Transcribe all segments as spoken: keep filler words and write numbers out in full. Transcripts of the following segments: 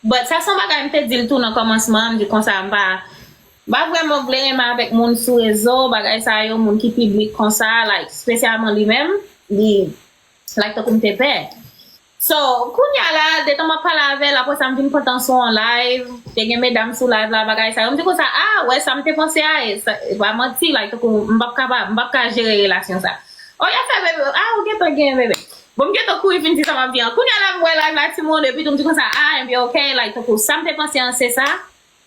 But sa se yon bagay m te di l tou nan kòmansman, m di konsa m pa, m pa vrèman vle renmen avèk moun sou rezo, bagay sa yo, moun ki piblik konsa, like, espesyalman li menm, li, like, tankou m te pè. So, kounye a la, detan m ap pale avè l, apre sa m vin kontan sou yon live, te gen medam sou live la, bagay sa yo, m di konsa, ah, wè, sa m te panse a, e, sa, e pa manti, like, tankou, m p ap kapab, m p ap ka jere relasyon sa. Oh, y ap fè bebe, ah, ou gentan gen bebe. Bon, m gentan kouri vin di sa m ap di an. Kounye a la, m wè live la, timoun, epi tou m di konsa, ah, ebyen, ok, like, tankou, sa m te panse an, se sa,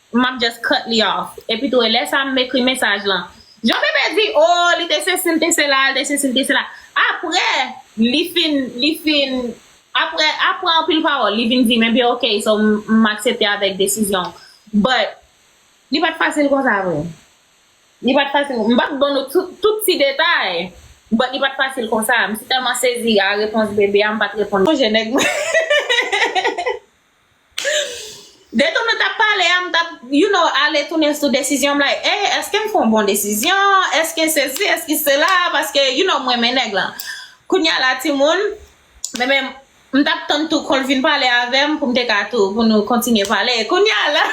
m ap just cut li off. Epi tou, e lè sa, m ekri mesaj lan. Jan bebe di, oh, li te sesi, li te sela, li te sesi, li te sela. Apre, li fin, li fin, apre, apre anpil pawòl, li vin di m, ebyen, ok, so, m, m aksepte avèk desizyon. But, li pa t fasil konsa, vre. Li pa t fasil. M p ap ban nou tout, tout ti detay, but li pa t fasil konsa. M si tèlman sezi a repons bebe a, m pa t reponn. Sonje nèg mwen. Detan nou t ap pale a, m t ap, you know, ale tounen sou desizyon m, like, eh, èske m fè yon bon desizyon? Èske sesi, èske sela? Paske, you know, m renmen nèg lan. Kounye a la, timoun, men, men, m t ap tann tou kon l vin pale avè m pou m te ka tou, pou nou kontinye pale. Kounye a la,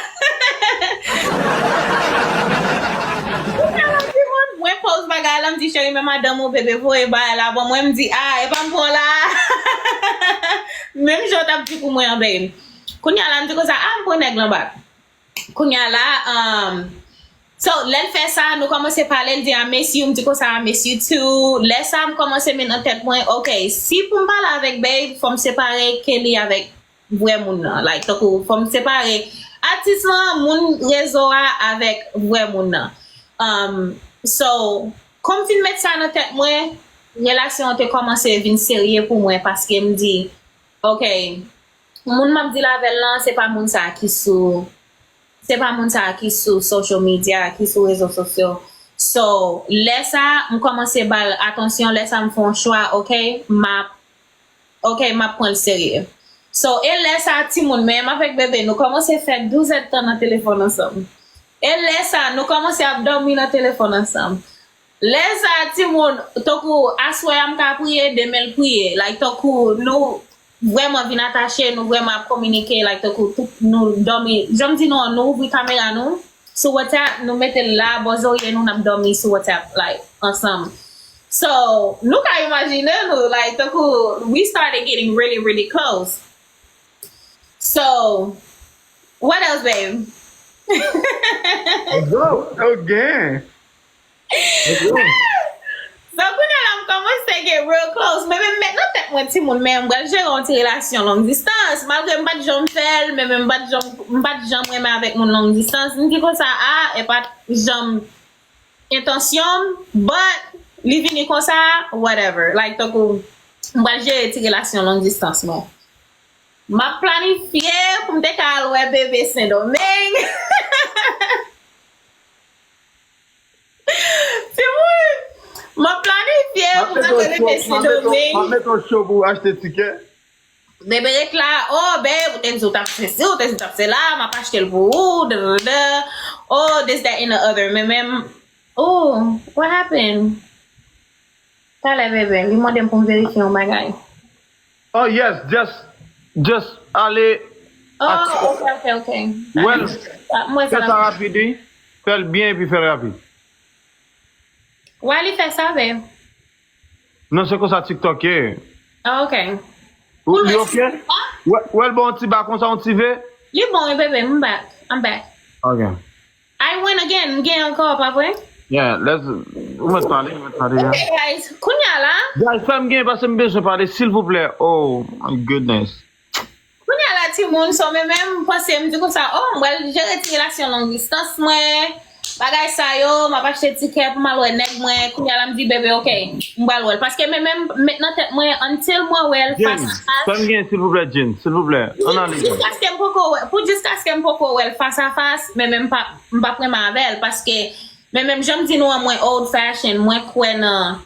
kounye a la, timoun, mwen poze bagay la, m di, cheri, men madanm ou bebe voye bagay la ban mwen, m di, ah, e pa m pran la. Menm jan w t ap di pou mwen an, babe. Kounye a la, m di konsa, ah, m pran nèg lan bak. Kounye a la, um, so, lè l fè sa, nou kòmanse pale, l di, I miss you, m di konsa, I miss you too. Lè sa, m kòmanse met nan tèt mwen, ok, si pou m pale avèk babe, fò m separe Kelly avèk vrè moun nan. Like, tankou, fò m separe atis lan, moun rezo a, avèk vrè moun nan. Um, so, kòm m fin met sa nan tèt mwen, relasyon an te kòmanse vin serye pou mwen, paske m di, ok, moun m ap deal avè l lan, se pa moun sa ki sou, se pa moun sa ki sou social media, ki sou rezo sosyo. So, lè sa, m kòmanse ba l atansyon, lè sa, m fè yon chwa, ok, m ap, ok, m ap pran l serye. So, e lè sa, timoun, men m avèk bebe, nou kòmanse fè douz èdtan nan telefòn ansanm. E lè sa, nou kòmanse ap dòmi nan telefòn ansanm. Lè sa, timoun, tankou aswè a m ka priye, demen l priye. Like, tankou nou vrèman vin atache, nou vrèman ap kominike, like, tankou tout, nou dòmi. Jan m di nou an, nou ouvri kamera nou sou WhatsApp, nou mete l la, bò zorye nou, n ap dòmi sou WhatsApp, like, ansanm. So, nou ka imajine nou, like, tankou, we started getting really, really close. So, what else, babe? Yo, yo gen. So, kounye a la, m kòmanse gen real close. Men, men, men, nan tèt mwen, timoun, men, m pral jere yon ti relasyon long distance. Malgre m pa t janm fè l, men, men, m pa t janm, m pa t janm renmen avèk moun long distance. M di konsa, ah, e pa t janm entansyon m, but li vini konsa, whatever. Like, tankou, m pral jere ti relasyon long distance mwen. M ap planifye pou m te ka al wè bebe Sendomeng. Timoun, m ap planifye pou m al wè bebe Sendomeng. M ap mete yon show pou w achte tikè. Bebe ret la, oh, babe, ou te di w t ap fè si, ou te di w t ap fè la, m ap achte l pou ou, da, da, da. Oh, this, that, and the other. Men, men, oh, what happened? Talè, bebe, li mande m pou m verifye yon bagay. Oh, yes, just, just ale. Oh, ok, ok, ok. Well, fè sa rapid, wi. Fè l byen epi fè l rapid. Why li fè sa, babe? Non, se konsa TikTok ye. Ah, ok. Ou li ok? Wè, wè l ba w yon ti ba konsa, yon ti ve? Li bon, wi, bebe, m back. I'm back. Ok. I win again, m gen ankò, pa vre? Yeah, let's, ou mèt pale, ou mèt pale, yeah. Ok, guys, kounye a la. Guys, fè m gen, paske m bezwen pale, silvouplè. Oh, my goodness. Kounye a la, timoun, so men menm, m panse, m di konsa, oh, m pral jere ti relasyon long distance mwen. Bagay sa yo, m ap achte tikè pou m al wè nèg mwen. Kounye a la, m di, bebe, ok, m pral wè l. Paske men menm, met nan tèt mwen, until mwen wè l fas a fas. Fè m gen, silvouplè, Jean, silvouplè. Ann ale. Jiskaske m poko wè, pou jiskaske m poko wè l fas a fas, men menm m pa, m p ap renmen avè l. Paske, men menm jan m di nou an, mwen old fashion, mwen kwè nan,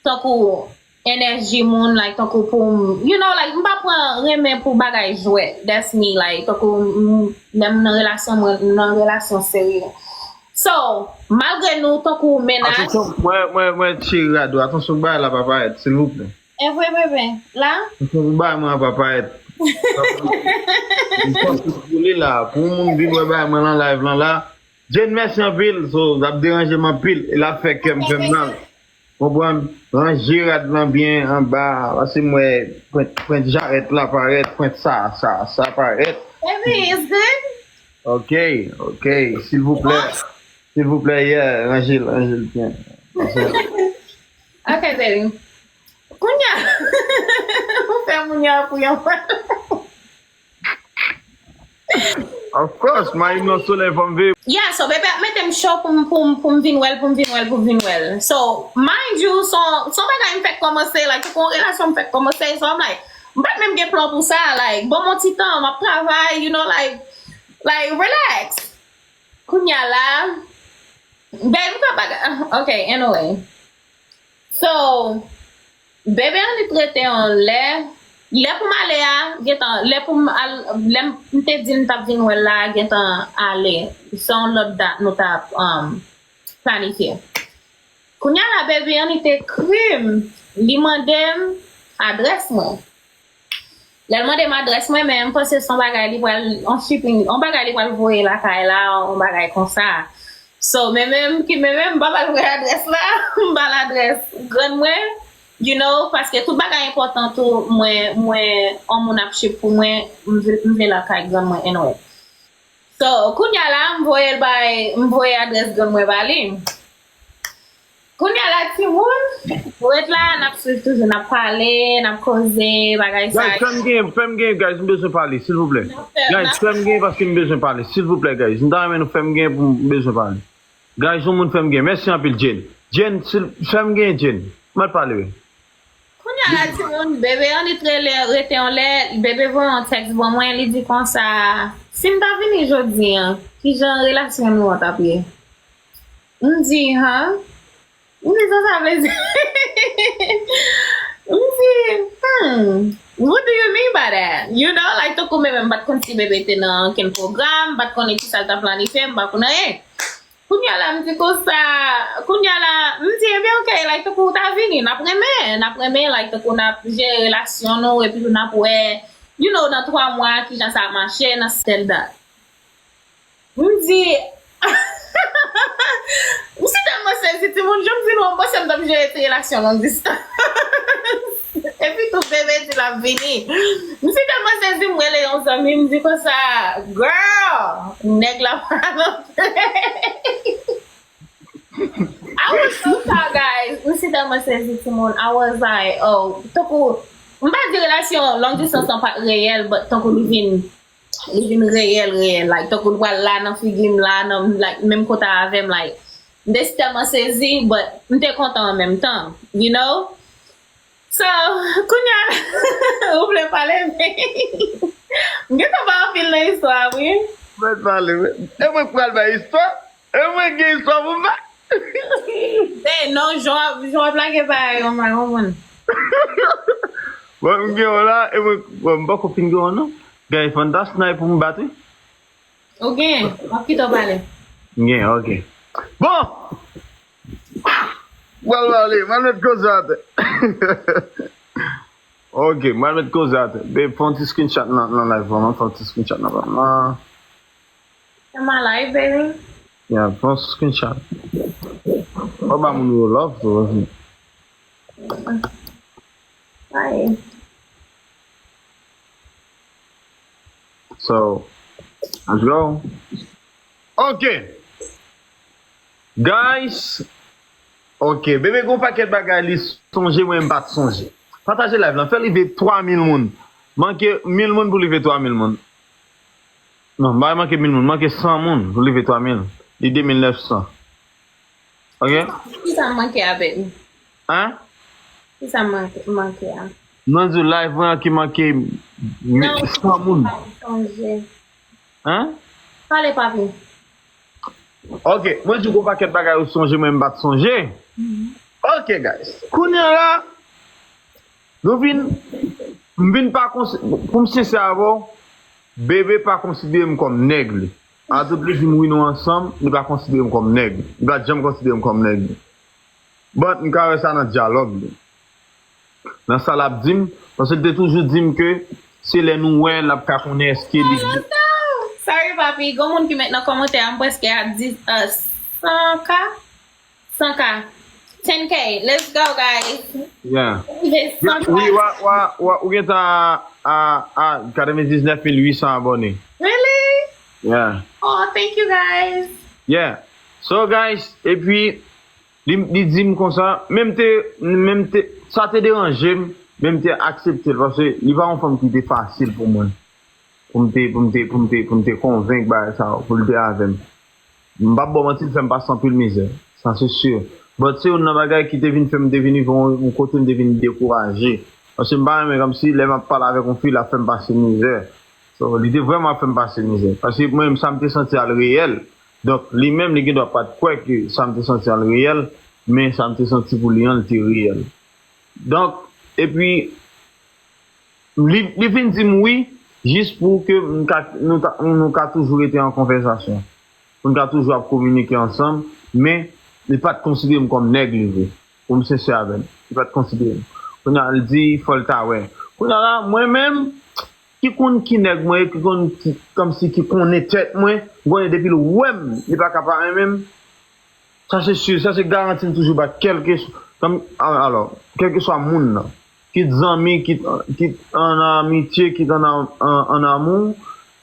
tankou, enèji moun, like, tankou pou m, you know, like, m pa pran renmen pou bagay jwèt. That's me, like, tankou, m, lè m nan relasyon, mwen, m nan relasyon serye. So, malgre nou, tankou, mennaj. Atansyon, mwen, mwen, mwen, cheri Rado, atansyon, bagay la pa parèt, silvouplè. E vre, bebe, la? Atansyon, bagay mwen pa parèt. M panse pou li la. Pou yon moun vin wè bagay mwen lan live lan la. Jane, mèsi anpil. So, l ap deranje m anpil. E l ap fè kè m fè m mal. Konprann? Ranje rad lan byen anba. Pase m wè pwent, pwent jarèt la parèt, pwent sa, sa, sa parèt. Baby, it's good. Ok, ok. Silvouplè. Silvouplè, yeah, ranje l, ranje l byen. Ok, baby. Kounye a, ou fè moun yo ap ri anpil. Of course, mayi nan solèy fò m veye. Yeah, so bebe ap mete m cho pou m, pou m, pou m vin wè l, pou m vin wè l, pou m vin wè l. So, mind you, son, son bagay m fèk kòmanse, like, se yon relasyon m fèk kòmanse, so I'm like, m pa t menm gen plan pou sa, like, ban m yon ti tan, m ap travay, you know, like, like, relax. Kounye a la, babe, m ka bagay, ok, anyway. So, bebe an li trete an lè, lè pou m ale a, gentan, lè pou m al, lè m te di m t ap vin wè l la, gentan ale. Se yon lòt dat nou t ap, um, planifye. Kounye a la, bebe an li te ekri m, li mande m adrès mwen. Lè l mande m adrès mwen, men m panse se yon bagay li pral, yon shipping, yon bagay li pral voye lakay la, yon bagay konsa. So, men menm ki, men menm, m pa pral voye adrès la, m ba l adrès grann mwen, you know, paske tout bagay enpòtan tou, mwen, mwen, yon moun ap ship pou mwen, m vle, m vle lakay grann mwen, anyway. So, kounye a la, m voye l bay, m voye adrès grann mwen ba li. Kounye a la, timoun, ret la, n ap swiv toujou, n ap pale, n ap koze, bagay sa. Guys, fè m gen, fè m gen, guys, m bezwen pale, silvouplè. N ap fè, n ap fè. Guys, fè m gen paske m bezwen pale, silvouplè, guys. M ta renmen nou fè m gen pou m bezwen pale. Guys, yon moun fè m gen. Mèsi anpil, Jane. Jane, sil, fè m gen, Jane. Mwen pale, wi. Kounye a la, timoun, bebe an li trele, rete yon lè, bebe voye yon tèks ban mwen, li di konsa, si m ta vini jodi an, kijan relasyon nou an t ap ye? M di, han? M di, sa sa vle di? M di, hmm, what do you mean by that? You know, like, tankou mwen menm, m pa t konn si bebe te nan ankenn pwogram, m pa t konnen kisa l t ap planifye, m pa konn anyen. Kounye a la, m di konsa, kounye a la, m di, ebyen, ok, like, tankou w ta vini, n ap renmen, n ap renmen, like, tankou n ap jere relasyon nou, epi tou n ap wè, you know, nan twa mwa, kijan sa ap mache, nan tèl dat. M di, m si tèlman sezi, timoun, jan m di nou, m panse m t ap jere ti relasyon long distans. Epi tou bebe di l ap vini. M si tèlman sezi, m rele yon zanmi, m di konsa, girl, nèg la pa nan play. I was so shocked, guys. M si tèlman sezi, timoun. I was like, oh, tankou, m pa di relasyon long distance lan pa t reyèl, but tankou li vin, li vin reyèl, reyèl. Like, tankou l pral la nan figi m, la nan, like, menm kote avè m, like, m te tèlman sezi, but m te kontan an menm tan, you know? So, kounye a, ou vle pale, men m gentan bay anpil nan istwa a, wi. Mwen pale, wi. E mwen k pral bay istwa? E mwen gen istwa pou m bay? Ben, non, jan w ap, jan w ap lage bagay yo, mwen konprann. Bon, m gen yon la, e mwen, bon, m poko fin gen yon, non. Gen fantasy pou m bat, wi. Ou gen, m ap kite w pale. M gen, ok. Bon! Pral pale, m al met koze atè. Ok, m al met koze atè. Babe, fè yon ti screenshot nan, nan live lan, fè yon ti screenshot nan live lan. Am I live, baby? Yeah, fè yon screenshot. Fò ba moun yo love, so, vas-y. Hi. So, let's go. Ok. Guys, ok, bebe gon pakèt bagay li sonje, mwen m pa t sonje. Pataje live lan, fè l rive twa mil moun. Manke mil moun pou rive twa mil moun. Non, m pa manke mil moun, manke san moun pou rive twa mil. Li de mil nèf san. Ok? Kisa m manke avèk li? Hein? Kisa m manke, manke a? Non, di live mwen an ki manke mi-, non, san moun. Pa sonje. Hein? Pale, papi. Ok, mwen di w gon pakèt bagay ou sonje, mwen m pa t sonje. Mhm. Ok, guys. Kounye a la, nou vin, m vin pa konsi-, pou m sensè avè w, bebe pa konsidere m kòm nèg li. Atout li di m wi nou ansanm, li pa konsidere m kòm nèg. Li pa t janm konsidere m kòm nèg li. But m ka wè sa nan dyalòg li. Nan sa l ap di m, paske l te toujou di m ke se lè nou wè l ap ka konnen èske li. Sorry, papi. Gon moun ki met nan kòmantè a, m prèske a dis, uh, san K? San K. Ten K. Let's go, guys. Yeah. Rive san K. Wi, wa, wa, wa, ou gen tan a, a, a katrevendiznèf mil uitsan abòne. Really? Yeah. Oh, thank you, guys. Yeah. So, guys, epi, li, li di m konsa, menm te, menm te, sa te deranje m, men m te aksepte l, paske li pa yon fanm ki te fasil pou mwen. Pou m te, pou m te, pou m te, pou m te konvenk bagay sa yo, pou l te avè m. M p ap ba w manti, l fè m pase anpil mizè. Sa se si. But se youn nan bagay ki te vin fè m te vin rive yon, yon kote m te vin dekouraje. Paske m pa renmen kòmsi lè m ap pale avèk yon fi, l ap fè m pase mizè. So, li te vrèman ap fè m pase mizè. Paske mwen menm, sa m te santi a l reyèl. Donk, li menm, li gendwa pa t kwè ke sa m te santi a l reyèl, men sa m te santi pou li an, l te reyèl. Donk, epi, li, li vin di m wi, jis pou ke m ka, nou, ta, nou ka toujou rete an konvèsasyon. Pou n ka toujou ap kominike ansanm, men li pa t konsidere m kòm nèg li vre. Pou m sensè avè l, li pa t konsidere m. Kounye a, l di, fò l ta wè. Kounye a la, mwen menm, ki konn ki nèg mwen ye, ki konn ki, kòmsi ki konnen tèt mwen, m konnen depi l wè m, li pa ka pa renmen m. Sa se si, sa se garanti m toujou ba kèlkeswa, kòm, alò, kèlkeswa moun nan. Kit zanmi, kit, kit an amitye, kit an, an, an amou.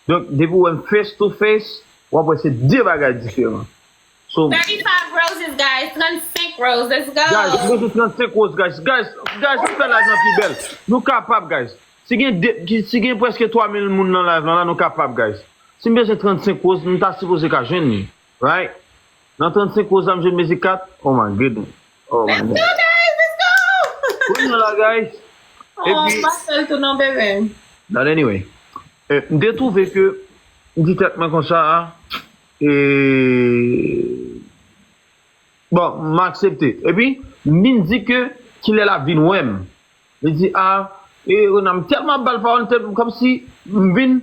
Donk, depi w wè m face to face, w ap wè se de bagay diferan. So, Thirty-five roses, guys. Trannsenk roses. Let's go. Guys, m bezwen trannsenk rose, guys. Guys, guys, nou fè live lan pi bèl. Nou kapab, guys. Si gen de, ki- si gen prèske twa mil moun nan live lan la, nou kapab, guys. Si m bezwen trannsenk rose, m ta sipoze ka jwenn li. Right? Nan trannsenk rose la, m jwenn mezi kat. Oh my goodness. Oh my Let's go, God. Guys. Let's go. Kounye a la, guys. Oh, m pa fè l tou non, bebe. But anyway, eh, m te twouve ke m di tèt mwen konsa, e, bon, m aksepte. Epi, m vin di ke kilè l ap vin wè m. Li di, a, e, Rena, m tèlman ap ba l pawòl, tèl, kòmsi m vin,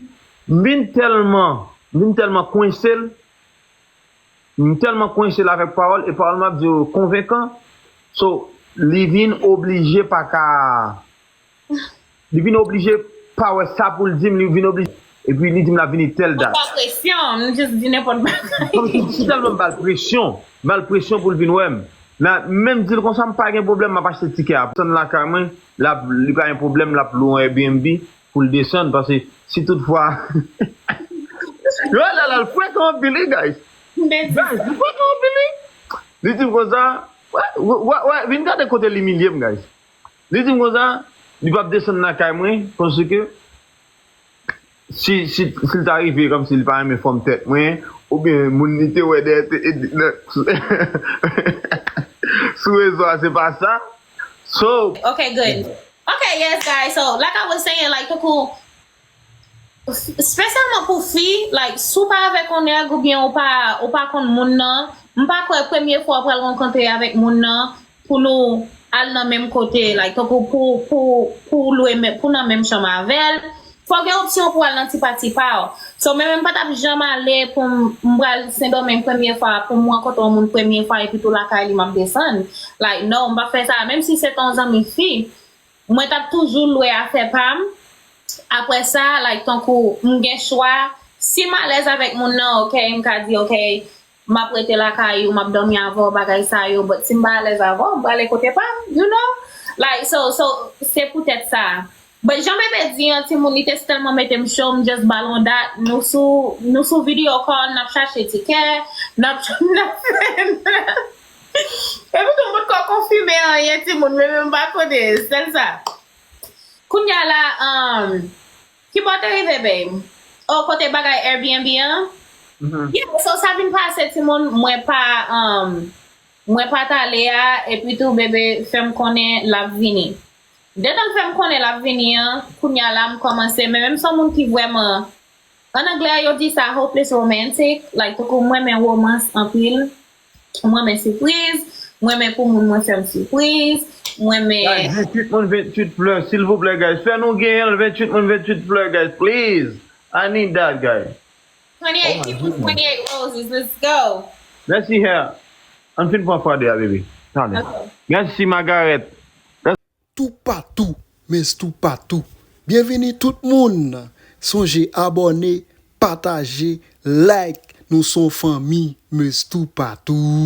m vin tèlman, m vin tèlman kwense l, m tèlman kwense l avèk pawòl, e pawòl m ap di yo konvenkan. So, li vin oblije pa ka, li vin oblije pa wè sa pou l di m, li vin oblije. Epi li di m l ap vini tèl dat. Pa presyon, m just di nenpòt bagay. Kòmsi m tèlman m ba l presyon, m ba l presyon pou l vin wè m. Nan, menm di l konsa, m pa gen pwoblèm, m ap achte tikè a. Desann lakay mwen, l ap, li pa gen pwoblèm, l ap lwe yon Airbnb pou l desann, paske si toutfwa. Yo, la, la, l frekan anpil, wi, guys. Guys, li frekan anpil, wi. Li di m konsa, wè, wè, wè, wè, vin gade kote l imilye m, guys. Li di m konsa, li p ap desann lakay mwen, paske si, si, si l ta rive kòmsi li pa renmen fòm tèt mwen, oubyen moun li te wè dèyè te, e, nan, sou rezo a, se pa sa. So, Okay, good. Okay, yes, guys. So, like I was saying, like, tankou, espesyalman pou fi, like, si w pa avèk yon nèg oubyen ou pa, ou pa konn moun nan, m pa kwè premye fwa w pral rankontre avèk moun nan, pou nou al nan menm kote, like, tankou pou, pou, pou lwe men, pou nan menm chanm avè l, fò w gen opsyon pou al nan ti pati pa w. So, mwen menm, m pa t ap janm ale pou m, m pral Sendomeng premye fwa, pou m rankontre yon moun premye fwa, epi tou lakay li m ap desann. Like, no, m p ap fè sa. Menm si se t yon zanmi fi, mwen t ap toujou lwe afè pa m. Apre sa, like, tankou m gen chwa, si m alèz avèk moun nan, ok, m ka di, ok, m ap rete lakay ou, m ap dòmi avè w, bagay sa yo, but si m pa alèz avè w, m prale kote pa m, you know? Like, so, so, se poutèt sa. But jan bebe di an, timoun, li te tèlman mete m cho, m just ba l yon dat, nou sou, nou sou video call, n ap chache tikè, n ap, n ap fè, epi tou m potko konfime anyen, timoun, men, men m pa konnen, sèl sa. Kounye a la, um, ki bò te rive, babe? Oh, kote bagay Airbnb an? Yeah, so sa vin pase, timoun, mwen pa, um, mwen pa t ale a, epi tou bebe fè m konnen l ap vini. Detan l fè m konnen l ap vini an, kounye a la m kòmanse, men menm se yon moun ki vrèman, an anglè yo di sa hopeless romantic, like, tankou m renmen romans anpil, m renmen sipriz, m renmen pou moun mwen fè m sipriz, m renmen. Guys, venntuit moun, venntuit flè, silvouplè, guys. Fè nou genyen l, venntuit moun, venntuit flè, guys, please. I need that, guys. Twenty-eight people, twenty-eight roses, let's go. Mèsi, hair. Ann fin pran fwa de a, bebe. Tande. Ok. Mèsi, Margaret. Toupatou, mes toupatou. Byenvini tout moun. Sonje abòne, pataje, like. Nou se yon fanmi, Meztou patou.